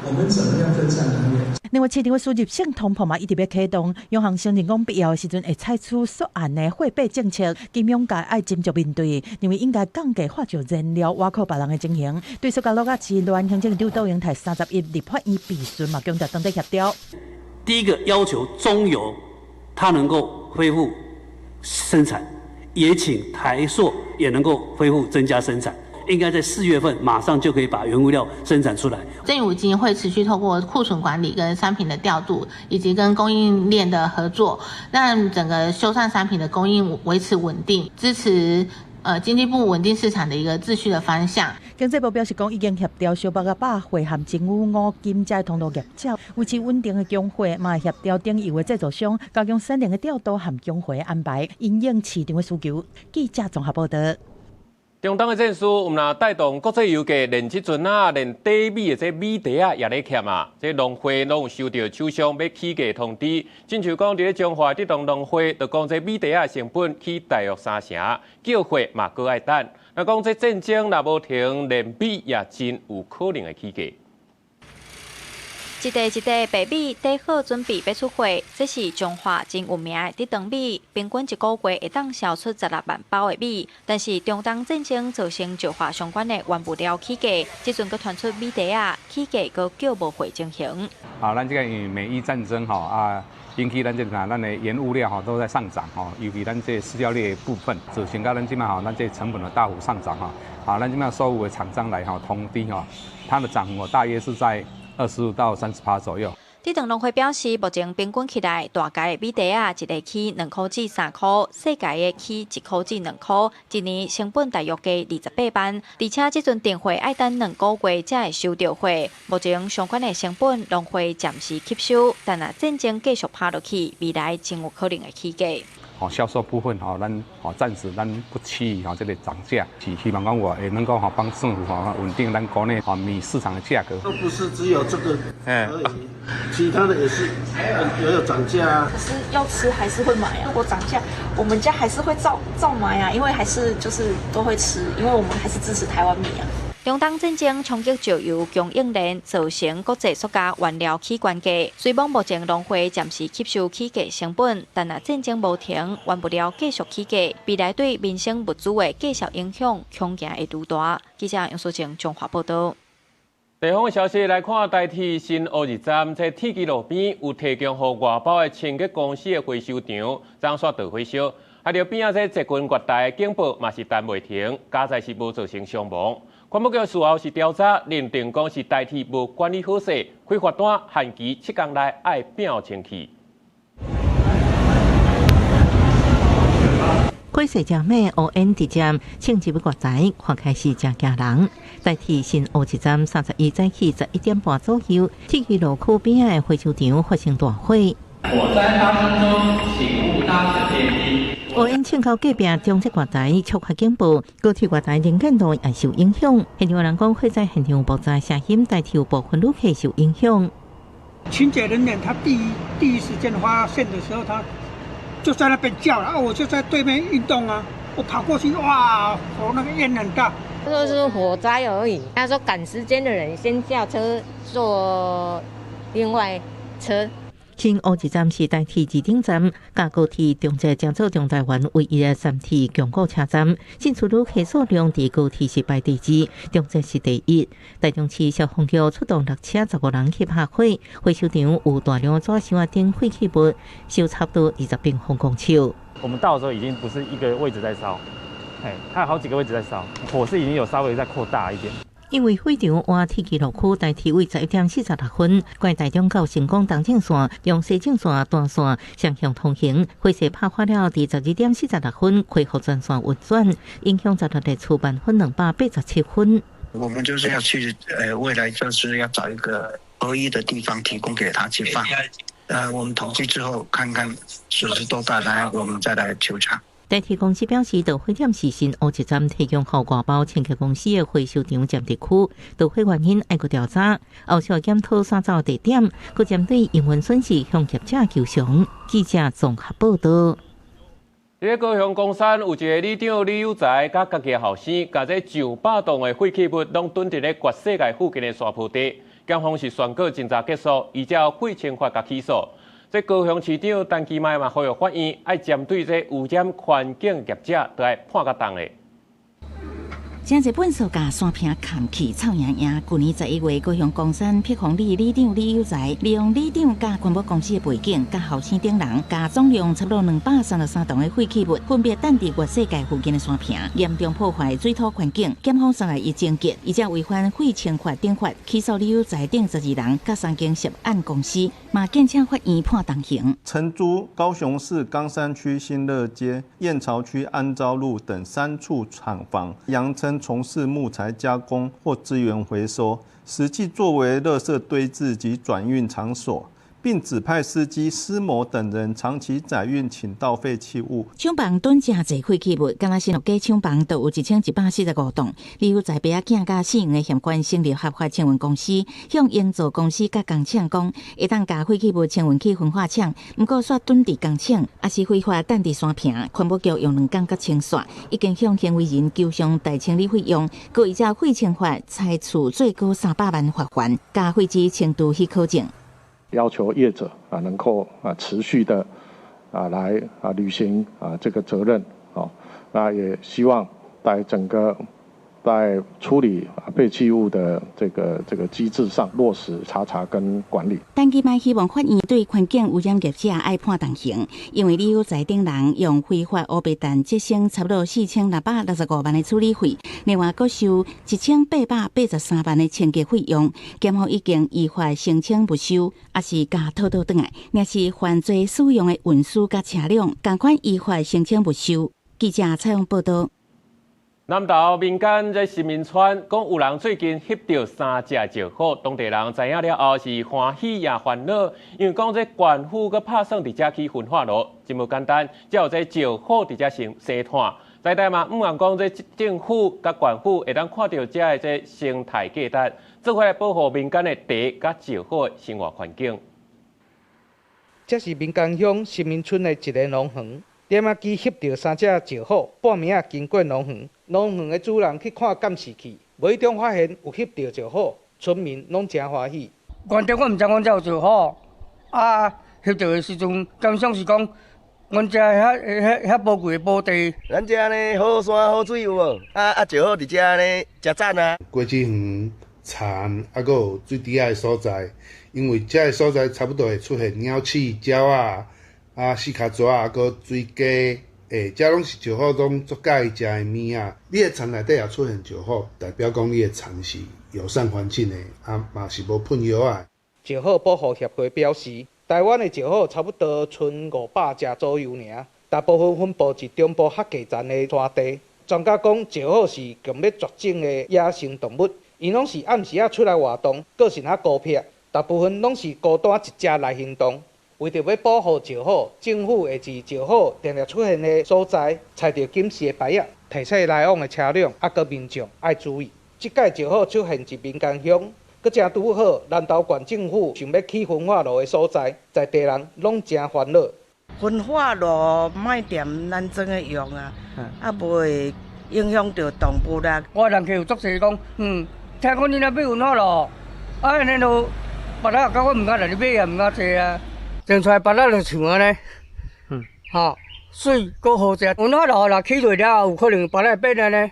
我們怎麼樣分散能源？另外，市場的輸入性通膨嘛，一直欲啟動，央行承認講必要的時陣會採取縮按的貨幣政策，金融界愛斟酌面對，認為應該降低化石燃料倚靠別人的情形。對蘇加洛亞之亂，行政長杜英台31立法院備詢嘛，強調當地協調。第一個要求中油，它能夠恢復生產，也請台塑也能夠恢復增加生產，應該在4月份馬上就可以把原物料生產出來。政府基金會持續透過庫存管理跟商品的調度，以及跟供應鏈的合作，讓整個修繕商品的供應維持穩定，支持經濟部穩定市場的一個秩序的方向。經濟部表示講，已經協調小北仔百貨和政府五金這通路業者維持穩定的供貨，嘛協調頂游的製造商加強產能的調度和供貨安排，因應市場的需求。記者綜合報道。中東的戰事，毋但帶動國際油價，連這陣啊，連低米的這米袋仔也咧欠啊！這農會攏有收到廠商欲起價通知，親像講佇咧彰化這棟農會，就講這米袋仔成本起大約三成，叫貨嘛閣愛等。若講這戰爭若無停，連米也真有可能會起價。一袋一袋白米貯好準備欲出貨，這是彰化真有名的竹長米，平均一個月會當銷出16萬包的米。但是中東戰爭造成石化相關的原物料起價，這陣閣傳出米袋仔起價閣叫無貨情形。啊，咱這個因為美伊戰爭吼啊，引起咱這啥，咱的原物料吼都在上漲吼，尤其咱這飼料類的部分，造成到咱這馬吼，咱這成本的大幅上漲吼。啊，咱這馬所有的廠商來吼通知吼，它的漲幅大約是在25到30%左右。竹長農會表示，目前平均起來，大家的米袋仔一个起2塊至3塊，細家的起1塊至2塊，一年成本大約加28萬。而且這陣訂貨愛等2個月才會收著貨。目前相關的成本農會暫時吸收，但若戰爭繼續拍落去，未來真有可能會起價。吼銷售部分吼，咱吼暫時咱不期吼這个漲價，是希望講我會能夠吼幫政府吼穩定咱國內吼米市場的價格。都不是只有這個而已，其他的也是也有漲價啊。可是要吃還是會買啊，如果漲價，我們家還是會照照買啊，因為還是就是都會吃，因為我們還是支持台灣米啊。中東戰爭衝擊石油供應鏈，造成國際塑膠原料起懸價。雖罔目前農會暫時吸收起價成本，但若戰爭無停，原物料繼續起價，未來對民生物資的繼續影響恐驚會愈大。記者楊淑靜綜合報導。地方消息來看，台鐵新烏日站在鐵支路邊有提供予外包的清潔公司的回收場，昨煞著火燒。啊，著邊仔這捷運月台的警報嘛是彈袂停，佳哉是無造成傷亡。環保局事後是調查，認定講是台鐵無管理好勢，開罰單限期7天內愛摒清去。火勢誠猛，烏煙直接衝入月台，看起來是誠驚人。台鐵新烏日站31早起11點半左右，鐵支路區邊仔的回收場發生大火。火災發生中，請勿搭乘電梯。烏煙衝到隔壁中捷月台，觸發警報，高鐵月台能見度也受影響。現場人講，火災現場爆炸聲響，台鐵有部分旅客受影響。清潔人員他第一時間發現的時候，他就在那邊叫了，我就在對面運動啊，我跑過去，哇，火那個煙很大。他說是火災而已，他說趕時間的人先下車坐另外車。新烏日站是台鐵二等站，佮高鐵中捷成做中台灣唯一的三鐵共構車站。進出旅客數量佇高鐵是排第二，中捷是第一。台中市消防局出動6車15人去拍火，回收場有大量紙箱等廢棄物，燒差不多20平方公尺。我們到的時候已經不是一個位置在燒，它有好幾個位置在燒，火勢已經有稍微再擴大一點。因為火場倚鐵支路區，台鐵為11點46分，關台中到成功東正線、中西正線單線雙向通行。火勢拍火了，佇12點46分恢復全線運轉，影響16列次慢分287分。我們就是要去，未來就是要找一個合一的地方提供給他去放。我們統計之後，看看損失多大，然後我們再來求償。台鐵公司表示，導火點是新烏日站提供予外包清潔公司的回收場佔地區，導火原因愛閣調查，後續檢討徙走地點，閣針對營運損失向業者求償。記者綜合報導。佇咧高雄岡山有一个里長李有才，佮家己的後生，共這上百棟的廢棄物攏囤佇咧月世界附近的山坡地，檢方是宣告偵查結束，依照廢清法共起訴。這高雄市長陳其邁嘛呼籲法院愛針對這污染環境業者，都愛判較重的。誠濟糞埽共山坪崁去，臭營營。舊年11月，高雄岡山碧峰里里長李有才利用里長佮環保公司的背景，佮後生等人，共總量差不多233棟的廢棄物，分別擲佇月世界附近的山坪，嚴重破壞水土環境。檢方31偵結，依照違反廢清法等法，起訴李有才等12人，佮三間涉案公司，嘛建請法院判重刑。承租高雄市岡山區新樂街、燕巢區安昭路等3處廠房，揚稱從事木材加工或資源回收，實際作為垃圾堆置及轉運場所，並指派司機施某等人長期載運傾倒廢棄物。廠房囤誠濟廢棄物，敢若新樂街廠房就有1145棟。李有才爸仔囝佮四五个嫌犯成立合法清運公司，向營造公司佮工廠講，會當共廢棄物清運去焚化廠，毋過煞囤佇工廠，抑是非法擲佇山坪。環保局用2工佮清煞，已經向行為人求償代清理費用，閣依照廢清法裁處最高300萬罰鍰，共廢止清除許可證。要求業者能夠持續的來履行這個責任，那也希望在整個在處理廢棄物的這個機制上落實查查跟管理。陳其邁希望法院對環境污染業者愛判重刑，因為李有才等人用非法烏白蛋節省差不多4665萬的處理費，另外閣收1883萬的清潔費用，檢方已經依法申請沒收，抑是共討倒轉來，若是犯罪使用的運輸佮車輛，仝款依法申請沒收。記者採訪報導。南投民間這新民村講有人最近翕著三隻石虎，當地人知影了後是歡喜也煩惱，因為講這縣府閣拍算佇遮起焚化爐，真無簡單，才有這石虎佇遮生生炭。在地嘛，毋望講這政府佮縣府會當看著遮的這生態價值，做伙來保護民間的地佮石虎的生活環境。這是民間鄉新民村的一个農園，點仔機翕著三隻石虎，半暝仔經過農園，農園的主人去看監視器，無意中發現有翕著石虎，村民攏誠歡喜。原頂我毋知阮遮有石虎，啊，翕著的時陣，感想是講，阮遮遐遐遐寶貴的寶地。咱遮呢好山好水有無？啊啊，石虎佇遮呢誠讚啊！果子園、田，啊，閣有水池仔的所在，因為遮个所在差不多會出現鳥鼠、鳥仔、啊四跤蛇仔，閣水雞，欸，遮攏是石虎攏足佮意食的物仔。你的田內底也出現石虎，代表講你的田是友善環境的，啊嘛是無噴藥仔。石虎保護協會表示，台灣的石虎差不多賰500隻左右爾，大部分分布佇中部較低層的山地。專家講，石虎是強欲絕種的野生動物，𪜶攏是暗時仔出來活動，個性較孤僻，大部分攏是孤單一隻來行動。為著欲保護石虎，政府會佇石虎定定出現的所在，採著警示的牌仔，提醒來往的車輛抑閣民眾愛注意。這擺石虎出現佇民間鄉，閣正拄好，南投縣政府想欲起焚化爐的所在，在地人攏誠煩惱。焚化爐莫踮咱庄的用啊，啊無會影響著動物啦。我人客有足濟講，聽講你若欲焚化爐，啊按呢就別仔感覺毋敢來你買也毋敢坐啊。種出來芭樂就像按呢，吼，媠閣好食。焚化爐若起落了後，有可能芭樂會變按呢，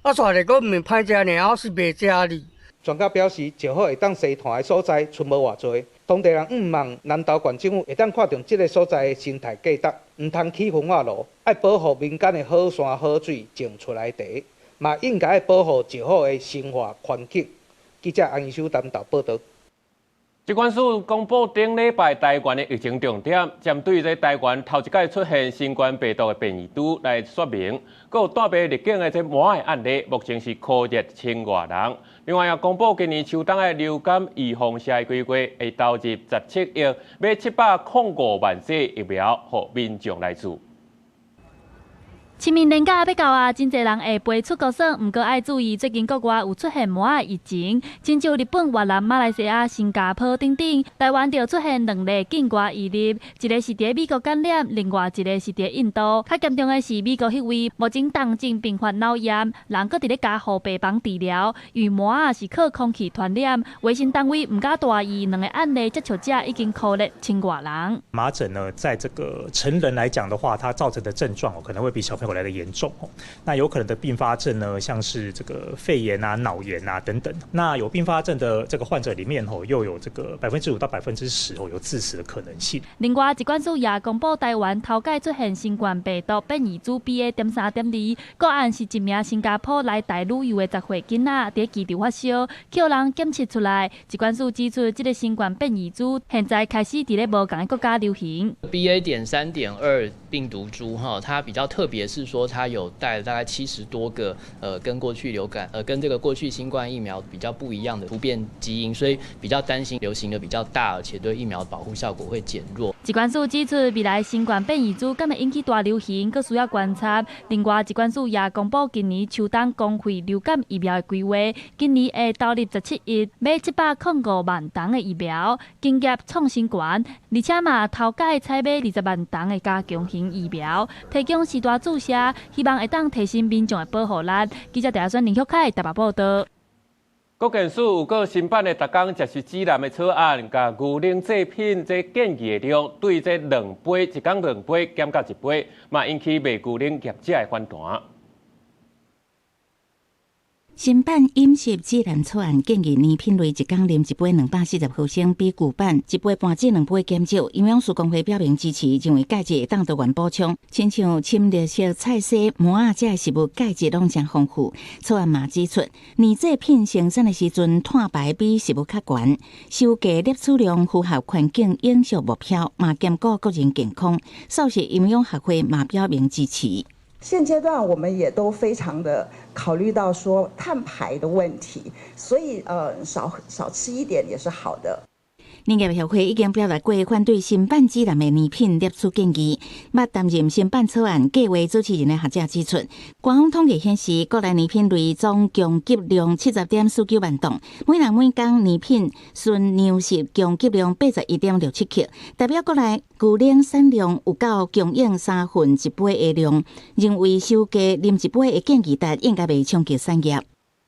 啊，煞咧閣毋是歹食爾，我是袂食哩。專家表示，石虎會當生炭的所在，賰無偌濟。當地人毋望南投縣政府會當看著這个所在的生態價值，毋通起焚化爐，愛保護民間的好山好水種出來的茶，嘛應該愛保護石虎的生活環境。記者安怡修南投報導。疾管署公布頂禮拜台灣的疫情重點，針對這台灣頭一擺出現新冠病毒的變異株來說明，閣有帶病入境的這麻的案例，目前是箍熱千外人。另外，也公布今年秋冬的流感預防射的規劃，會投入17億買705萬劑疫苗，予民眾來注。清明連假欲到啊，真濟人會飛出國耍，毋過愛注意，最近國外有出現麻仔疫情，親像日本、越南、馬來西亞、新加坡等等，台灣就出現兩例境外移入，一个是佇美國感染，另外一个是佇印度。較嚴重的是美國彼位，目前重症併發腦炎，人閣佇咧加護病房治療。因為麻仔是靠空氣傳染，衛生單位毋敢大意，兩个案例接觸者已經箍熱千外人。麻疹呢，在這個成人來講的話，它造成的症狀可能會比小朋友來的嚴重哦，那有可能的併發症呢，像是這個肺炎啊、腦炎啊等等。那有併發症的這個患者裡面吼，又有這個5%到10%哦，有致死的可能性。另外，疾管署也公布台灣頭擺出現新冠病毒變異株 BA.3.2，個案是一名新加坡來台旅遊的10歲囡仔，佇機場發燒，予人檢測出來。疾管署指出，這个新冠變異株現在開始佇咧無仝的國家流行。 BA.3.2病毒株哈，它比較特別是說它有帶了大概70多個，跟過去流感，跟這個過去新冠疫苗比較不一樣的突變基因，所以比較擔心流行的比較大，而且對疫苗保護效果會減弱。疾管署指出，未來新冠變異株敢會引起大流行，閣需要觀察。另外，疾管署也公布今年秋冬公費流感疫苗的規劃，今年會投入17億買705萬筒的疫苗，金額創新高，而且嘛頭擺採買20萬筒的加強型疫苗，提供施打注射，希望會當提升民眾的保護力。記者陳亞孫、林旭凱台北報導。國健署有閣新版的逐工食食指南的草案，共牛奶製品這建議的量對這兩杯一工兩杯減到1杯，嘛引起賣牛奶業者的反彈。新版飲食指南草案建議奶品類一工啉一杯240毫升，比舊版一杯半至兩杯減少。營養師公會表明支持，認為鈣質會當多元補充，親像深綠色菜薹、麻仔這食物鈣質攏誠豐富。草案嘛指出，奶製品生產的時陣碳排比食物較懸，收低攝取量符合環境永續目標，嘛兼顧個人健康。素食營養學會嘛表明支持。現階段我們也都非常的考慮到說碳排的問題，所以少吃一點也是好的。農業協會已經表達過反對新版指南的奶品攝取建議。捌擔任新版草案計劃主持人的學者指出，官方統計顯示，國內奶品類總供給量70.49萬噸，每人每工奶品純糧食供給量81.67克，代表國內牛奶產量有夠供應1/3杯的量。認為修加啉一杯的建議值應該袂衝擊產業。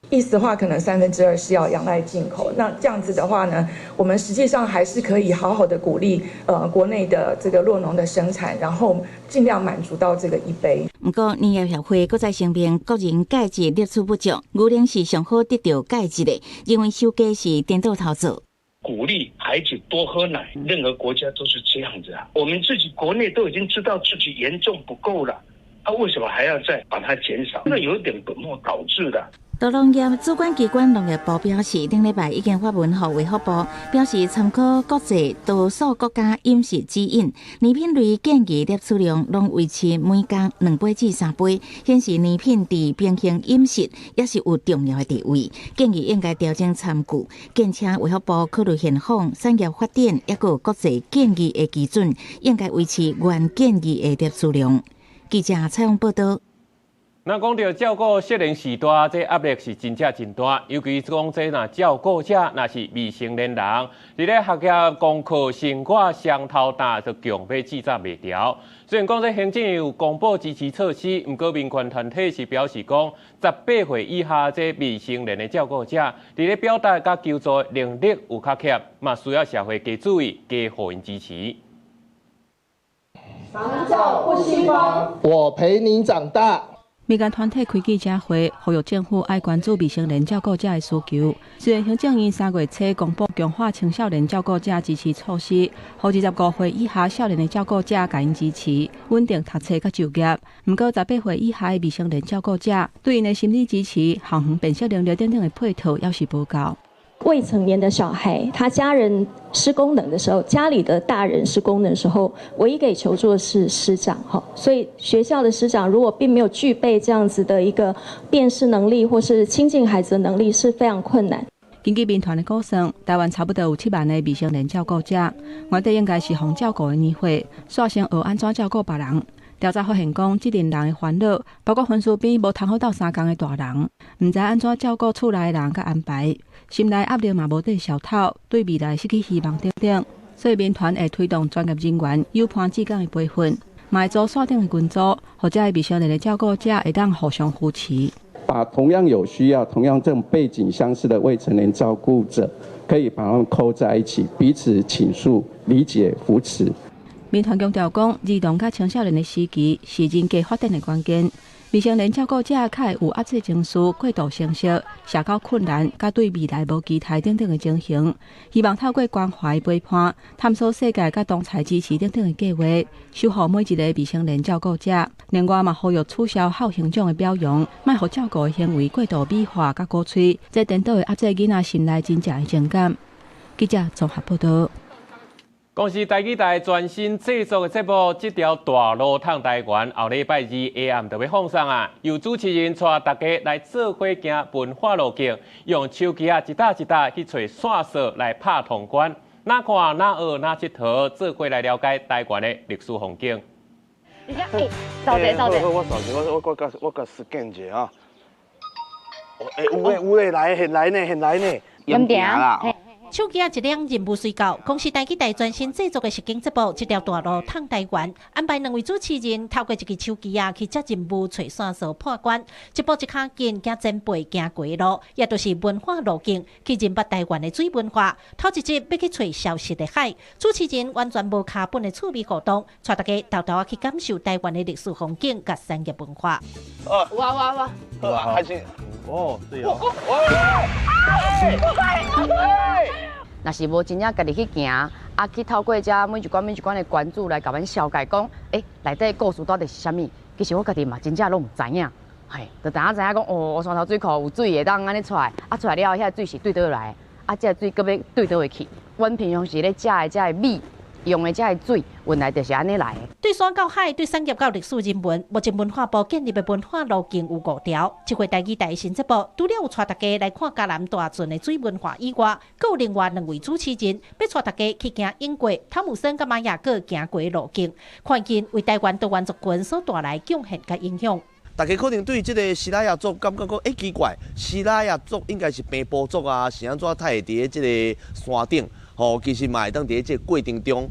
意思的話，可能2/3是要仰賴進口。那這樣子的話呢，我們實際上還是可以好好的鼓勵國內的這個酪農的生產，然後盡量滿足到這個一杯。毋過，農業協會閣再聲明，個人鈣質攝取不足，牛奶是上好得到鈣質的，認為修加是顛倒操作。鼓勵孩子多喝奶，任何國家都是這樣子啊。我們自己國內都已經知道自己嚴重不夠了，啊，為什麼還要再把它減少？那有點本末倒置的。農業主管機關農業部表示，頂禮拜已經發文予衛福部，表示參考國際多數國家飲食指引，奶品類建議攝取量攏維持每工2杯至3杯，顯示奶品佇平衡飲食也是有重要的地位。建議應該調整餐具，兼請衛福部考慮現況產業發展，抑閣國際建議的基準，應該維持原建議的攝取量。記者採訪報道。那講到照顧少年時代，這壓力是真正真大。尤其講這若照顧者若是未成年人，佇咧學業、功課、生活雙頭擔，就強欲掣掣袂牢。雖然講這行政院有公布支持措施，毋過民權團體是表示講，18歲以下這未成年的照顧者，佇咧表達佮求助能力有較欠，嘛需要社會加注意、加予𪜶支持。長照不心慌，我陪你長大。民間團體開記者會，呼籲政府愛關注未成年照顧者的需求。雖然行政院3月初公布強化青少年照顧者支持措施，予25歲以下少年的照顧者共𪜶支持，穩定讀冊佮就業。毋過18歲以下的未成年照顧者，對𪜶的心理支持、校園辨識能力等等的配套，猶是無夠。未成年的小孩，他家人失功能的時候，家裡的大人失功能的時候，唯一可以求助的是師長哈。所以學校的師長如果並沒有具備這樣子的一個辨識能力，或是親近孩子的能力，是非常困難。根據民團的估算，台灣差不多有7萬个未成年照顧者，原底應該是予照顧的年歲，煞先學按怎照顧別人。調查發現講，這陣人的煩惱，包括分數邊無通好鬥相共的大人，毋知按怎照顧厝內的人佮安排，心內壓力嘛無底消透，對未來失去希望等等。所以民團會推動專業人員有伴志工的培訓，嘛會組線頂的群組，予這个未成年的照顧者會當互相扶持。把同樣有需要、同樣這種背景相似的未成年照顧者，可以把他們扣在一起，彼此傾訴、理解、扶持。民團強調講，兒童佮青少年的時期是人格發展的關鍵。未成年照顧者較會有壓制情緒、過度成熟、社交困難、佮對未來無期待等等的情形。希望透過關懷陪伴、探索世界佮同儕支持等等的計劃，守護每一個未成年照顧者。另外嘛，呼籲取消孝行獎的表揚，莫予照顧的行為過度美化佮鼓吹，這顛倒會壓制囡仔心內真正的情感。記者綜合報道。公視台語台全新製作的節目《這條大路通台灣》後禮拜二下暗就欲放送啊！由主持人帶大家來做伙行文化路徑，用手機仔一搭一搭去揣線索來拍通關，哪看哪學哪𨑨迌，做伙來了解台灣的歷史風景。你看，欸，掃者掃者。我掃者，我我我佮 scan 一下啊。欸，有咧有咧，來現來呢，現來呢。用定啦。手機仔一亮，任務隨到。公視台語台全新製作的實景節目《這條大路通台灣》，安排兩位主持人透過一支手機仔去接任務、揣線索破關，一步一跤印行前輩行過的路，也就是文化路徑，去認捌台灣的水文化。頭一集欲去揣消失的海，主持人完全無腳本的趣味互動，帶大家沓沓仔去感受台灣的歷史風景佮產業文化。哇哇哇！哇，開心哦，對哦。若是無真正家己去行，啊，去透過遮每一關每一關的關注來共阮紹介講，欸，內底故事到底是啥物？其實我家己嘛真正攏毋知影，嘿，就知影知影講，哦，烏山頭水庫有水會當按呢出來，啊出來了後，遐水是對佗來，啊，這个水閣欲對佗位去？阮平常時咧食的這个米，用的這个水，原來就是按呢來的。對山到海，對產業到歷史人文，目前文化部建立的文化路徑有五條。這回台語台的新節目，除了有帶大家來看嘉南大圳的水文化以外，閣有另外兩位主持人，欲帶大家去行英國湯姆森佮瑪雅閣行過的路徑，看見為台灣多元族群所帶來貢獻佮影響。大家可能對這个西拉雅族感覺講，欸，奇怪，西拉雅族應該是平埔族啊，是按怎才會佇咧這个山頂？吼，其實嘛會當佇咧這个過程中，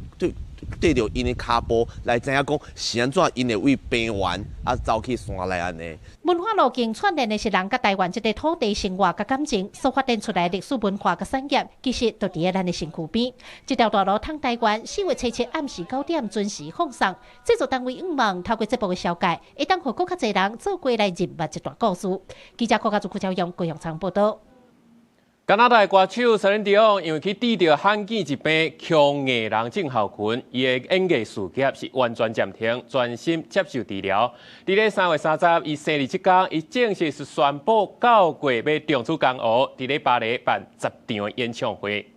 對著𪜶的跤步來知影講是按怎𪜶會為平原啊走去山內按呢。文化路徑串聯的是人佮台灣這个土地生活佮感情，所發展出來的歷史文化佮產業，其實就佇咧咱的身軀邊。這條大路通台灣，4月初7暗時9點準時放送。製作單位向望透過節目的紹介，會當予閣較濟人做伙來認捌這段故事。記者郭家祖、郭朝陽、高雄場報導。加拿大歌手席琳迪翁因為去得著罕見疾病強硬人症候群，伊的演藝事業是完全暫停，專心接受治療。佇咧3月30，伊生日這工，伊正式是宣布九月欲重出江湖，佇咧巴黎辦10場演唱會。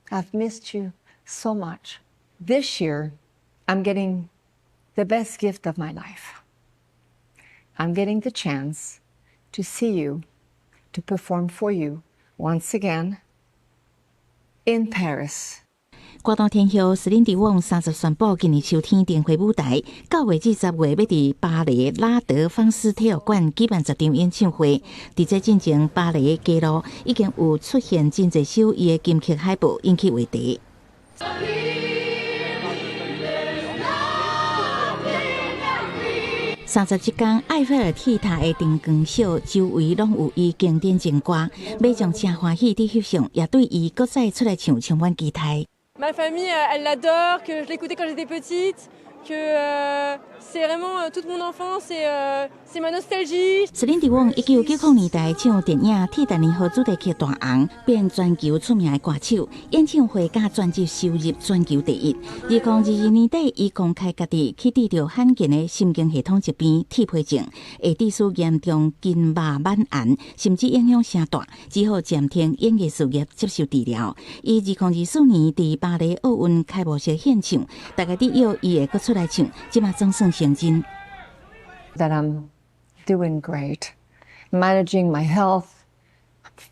I've missed you so much. This year, I'm getting the best gift of my life. I'm getting the chance to see you, to perform for you once again in Paris. 歌壇天后席琳迪翁30宣布今年秋天重回舞台，9月至10月欲佇巴黎拉德芳斯體育館舉辦10場演唱會。佇這進前，巴黎街路已經有出現真濟首伊的金曲海報，引起話題。30這工，埃菲爾鐵塔的燈光秀周圍攏有伊經典情歌，民眾誠歡喜佇翕相，也對伊閣再出來唱充滿期待。 Ma famille, elle l'adore, que je l'écoutais quand j'étais petite, que c'est vraiment toute mon enfance et c'est ma nostalgie。席琳迪翁1990年代唱電影《鐵達尼號》主題曲大紅，變全球出名的歌手，演唱會佮專輯收入全球第一。2022年底，伊公開家己去得著罕見的神經系統疾病鐵皮症，會致使嚴重筋肉蔓延，甚至影響聲帶，只好暫停演藝事業，接受治療。伊2024年佇巴黎奧運開幕式獻唱，大家佇約伊會閣出來唱，這馬總算成真。 That I'm doing great, managing my health,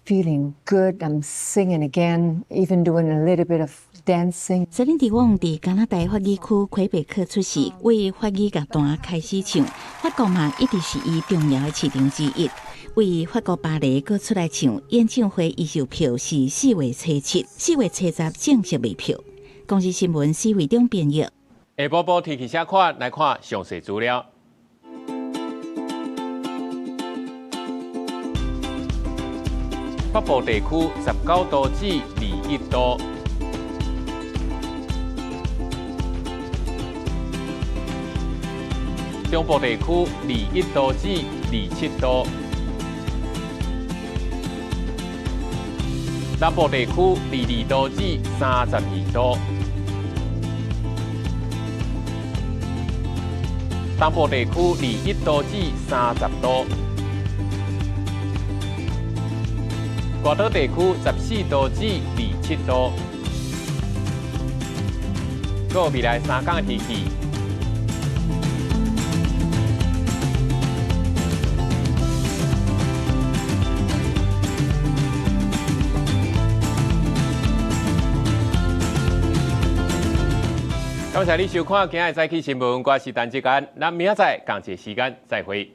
feeling good. I'm singing again, even doing a little bit of dancing. 席琳迪翁佇加拿大法語區魁北克出世，為法語樂壇開始唱，法國嘛一直是伊重要的市場之一。為法國巴黎閣出來唱演唱會，預售票是4月初7、4月初10正式賣票。公視新聞施惠中編譯。下晡晡天氣啥款？來看詳細資料。北部地區19度至21度，中部地區21度至27度，南部地區22度至32度，東部地區21度至30度。外島地區14度至27度。閣有未來3天的天氣。感謝你收看今仔日早起新聞，我是陳志安，咱明仔載仝一个時間再會。